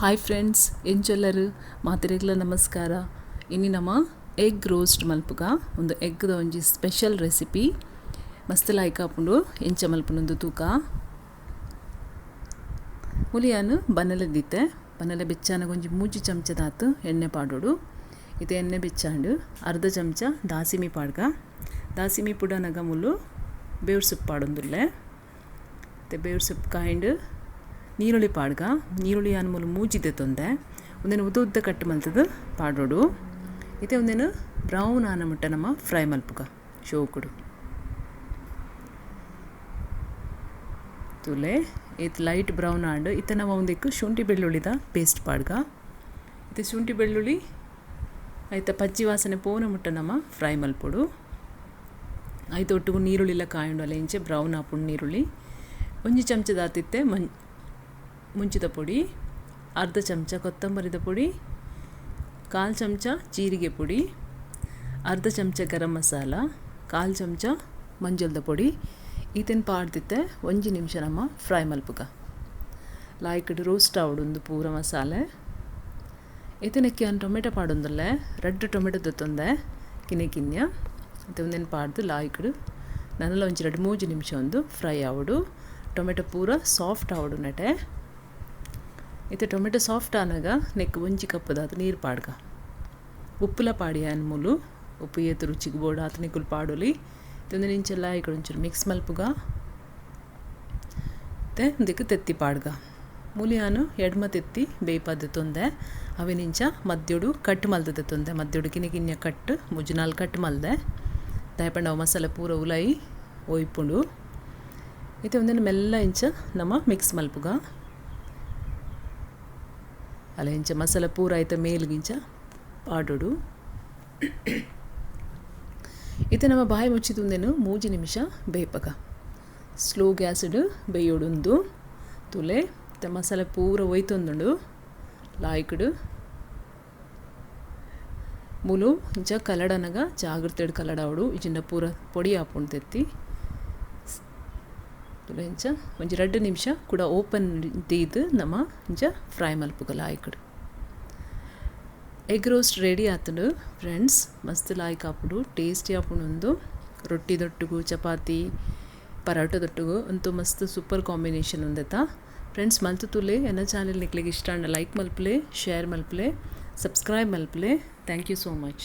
Hi friends, ಎಂಚೊಲ್ಲರು ಮಾತೆರೆಗ್ಲ ನಮಸ್ಕಾರ. ಇನಿ ನಮ ಎಗ್ ರೋಸ್ಟ್ ಮಲ್ಪುಗ. ಒಂದು ಎಗ್ದ ಒಂಜಿ ಸ್ಪೆಷಲ್ ರೆಸಿಪಿ ಮಸ್ತ್ ಲಾಯ್ಕ್ ಆಪುಂಡು. ಎಂಚ ಮಲ್ಪುನೊಂದು ತೂಕ. ಮುಲಿಯಾನು ಬನಲೆ ದಿತ್ತೆ. ಬನಲೆ ಬೆಚ್ಚಾನಗ ಒಂಜಿ 3 ಚಮಚದಾತ್ ಎಣ್ಣೆ ಪಾಡೋಡು. ಇತ್ತೆ ಎಣ್ಣೆ ಬೆಚ್ಚಾಂಡು ಅರ್ಧ ಚಮಚ ದಾಸಿಮಿ ಪಾಡ್ಗ. ದಾಸಿಮಿ ಪುಡನಗ ಮುಲು ಬೇವು ಸೊಪ್ಪು ಪಾಡೊಂದುಲ್ಲೆ. ಇತ್ತೆ ಬೇವು ಸೊಪ್ಪು ಕಾಯಿಂಡು ನೀರುಳ್ಳಿ ಪಾಡ್ಗ. ನೀರುಳ್ಳಿ ಅನ್ಮೂಲು ಮೂಜಿದೆ ತೊಂದೆ ಒಂದೇನು ಉದ್ದ ಉದ್ದ ಕಟ್ ಮಲ್ತದು ಪಾಡೋಡು. ಇತ್ತೆ ಒಂದೇನು ಬ್ರೌನ್ ಆನ ಮುಟ್ಟ ನಮ್ಮ ಫ್ರೈ ಮಲ್ಪುಗ ಶೋಕುಡು. ತುಲೆ ಇತ್ತು ಲೈಟ್ ಬ್ರೌನ್ ಆಂಡು. ಇತ್ತೆ ನಮ್ಮ ಒಂದಿಕ್ಕು ಶುಂಠಿ ಬೆಳ್ಳುಳ್ಳಿದ ಪೇಸ್ಟ್ ಪಾಡ್ಗ. ಇತ್ತೆ ಶುಂಠಿ ಬೆಳ್ಳುಳ್ಳಿ ಆಯ್ತ ಪಚ್ಚಿ ವಾಸನೆ ಪೋನ ಮುಟ್ಟ ನಮ್ಮ ಫ್ರೈ ಮಲ್ಪೊಡು. ಆಯ್ತು ಒಟ್ಟುಗು ನೀರುಳ್ಳಿಲ ಕಾಯುಂಡು ಅಲ್ಲ ಇಂಚೆ ಬ್ರೌನ್ ಆಪುಂಡು ನೀರುಳ್ಳಿ. ಒಂಜಿ ಚಮಚದಾತಿತ್ತೆ ಮುಂಚಿದ ಪೊಡಿ, ಅರ್ಧ ಚಮಚ ಕೊತ್ತಂಬರಿದ ಪೊಡಿ, 1/4 ಚಮಚ ಜೀರಿಗೆ ಪೊಡಿ, ಅರ್ಧ ಚಮಚ ಗರಂ ಮಸಾಲ, 1/4 ಚಮಚ ಮಂಜಲ್ದ ಪೊಡಿ. ಈತನ್ ಪಾಡ್ದಿತ್ತೆ 1 ನಿಮಿಷ ನಮ್ಮ ಫ್ರೈ ಮಲ್ಪುಗ. ಲಾಯ್ಕಡ್ ರೋಸ್ಟ್ ಆವಡುಂದು ಪೂರ ಮಸಾಲೆ. ಇತನಕ್ಕೆ ಅನ್ ಟೊಮೆಟೊ ಪಾಡೊಂದಲ್ಲ, ರೆಡ್ ಟೊಮೆಟೊ ದತ್ತೊಂದೆ ಕಿನ್ನೆ ಕಿನ್ಯ. ಮತ್ತು ಒಂದೇನು ಪಾಡ್ದು ಲಾಯ್ಕಡು ನನ್ನೆಲ್ಲ ಒಂಜಿ 2-3 ನಿಮಿಷ ಒಂದು ಫ್ರೈ ಆವಡು. ಟೊಮೆಟೊ ಪೂರ ಸಾಫ್ಟ್ ಆವಡು ನಟೆ. ಇತ್ತೆ ಟೊಮೆಟೊ ಸಾಫ್ಟ್ ಆನಾಗ ನೆಕ್ 1 ಕಪ್ಪದಾದ ನೀರು ಪಾಡ್ಗ. ಉಪ್ಪುಲ ಪಾಡಿ ಅನ್ಮೂಲು ಉಪ್ಪು ಏತು ರುಚಿಗೆ ಬೋಡು ಆತ ನಿಕ್ಕುಲು ಪಾಡೋಲಿ. ಇತ್ತೊಂದು ನಿಂಚೆಲ್ಲ ಈ ಕಡೆ ಒಂಚೂರು ಮಿಕ್ಸ್ ಮಲ್ಪುಗ. ಮತ್ತು ಒಂದಕ್ಕೆ ತೆತ್ತಿ ಪಾಡ್ಗ. ಮೂಲಿಯಾನು ಎಡ್ಮ ತೆತ್ತಿ ಬೇಯ್ಪದ್ದು ತೊಂದೆ. ಅವಿನಿಂಚ ಮದ್ಯೋಡು ಕಟ್ ಮಲ್ದದ ತೊಂದೆ. ಮದ್ಯೋಡು ಕಿನ್ನೆ ಕಿನ್ಯ ಕಟ್ 3-4 ಕಟ್ ಮಲ್ದೆ. ದಾಯಪಂಡ ಮಸಾಲೆ ಪೂರ ಉಲಾಯಿ ಒಯ್ಪುಂಡು. ಇತ್ತೆ ಒಂದನ್ನು ಮೆಲ್ಲ ಇಂಚ ನಮ್ಮ ಮಿಕ್ಸ್ ಮಲ್ಪುಗ. ಅಲ್ಲ ಇಂಚ ಮಸಾಲೆ ಪೂರ ಆಯ್ತ ಮೇಲ್ಗಿಂಚ ಪಾಡೋಡು. ಇತ್ತೆ ನಮ್ಮ ಬಾಯಿ ಮುಚ್ಚಿದುಂದೇನು 3 ನಿಮಿಷ ಬೇಯ್ಪಗ. ಸ್ಲೋ ಗ್ಯಾಸ್ಡ್ ಬೇಯೋಡುಂದು ತುಲೆ. ಇತ್ತೆ ಮಸಾಲೆ ಪೂರ ಒಯ್ತೊಂದುಂಡು ಲಾಯ್ಕಡು. ಮುಲು ಇಂಚ ಕಲಡನಗ ಜಾಗ್ರತೆ ಕಲಡಾವಡು. ಇಜಿಂಡ ಪೂರ ಪೊಡಿ ಆಪುಂಡು ತೆತ್ತಿ. ತುಲೆ ಇಂಚ ಒಂಜಿ 2 ನಿಮಿಷ ಕೂಡ ಓಪನ್ ದೀದ್ ನಮ್ಮ ಇಂಚ ಫ್ರೈ ಮಲ್ಪುಗ ಲಾಯ್ಕಡು. ಎಗ್ ರೋಸ್ಟ್ ರೆಡಿ ಆತುಂಡು ಫ್ರೆಂಡ್ಸ್. ಮಸ್ತ್ ಲಾಯ್ಕ್ ಆಪುಂಡು, ಟೇಸ್ಟಿ ಆಪುಂಡು. ರೊಟ್ಟಿ ದೊಟ್ಟುಗು, ಚಪಾತಿ, ಪರಾಟೆ ದೊಟ್ಟುಗು ಅಂತೂ ಮಸ್ತ್ ಸೂಪರ್ ಕಾಂಬಿನೇಷನ್ ಉಂದೆತ. ಫ್ರೆಂಡ್ಸ್ ಮಲ್ತು ತುಲೆ. ಎನ್ನ ಚಾನೆಲ್ ನಿಕ್ಲೆಗ್ ಇಷ್ಟ ಆಂಡ ಲೈಕ್ ಮಲ್ಪುಲೆ, ಶೇರ್ ಮಲ್ಪುಲೆ, ಸಬ್ಸ್ಕ್ರೈಬ್ ಮಲ್ಪುಲೆ. Thank you so much.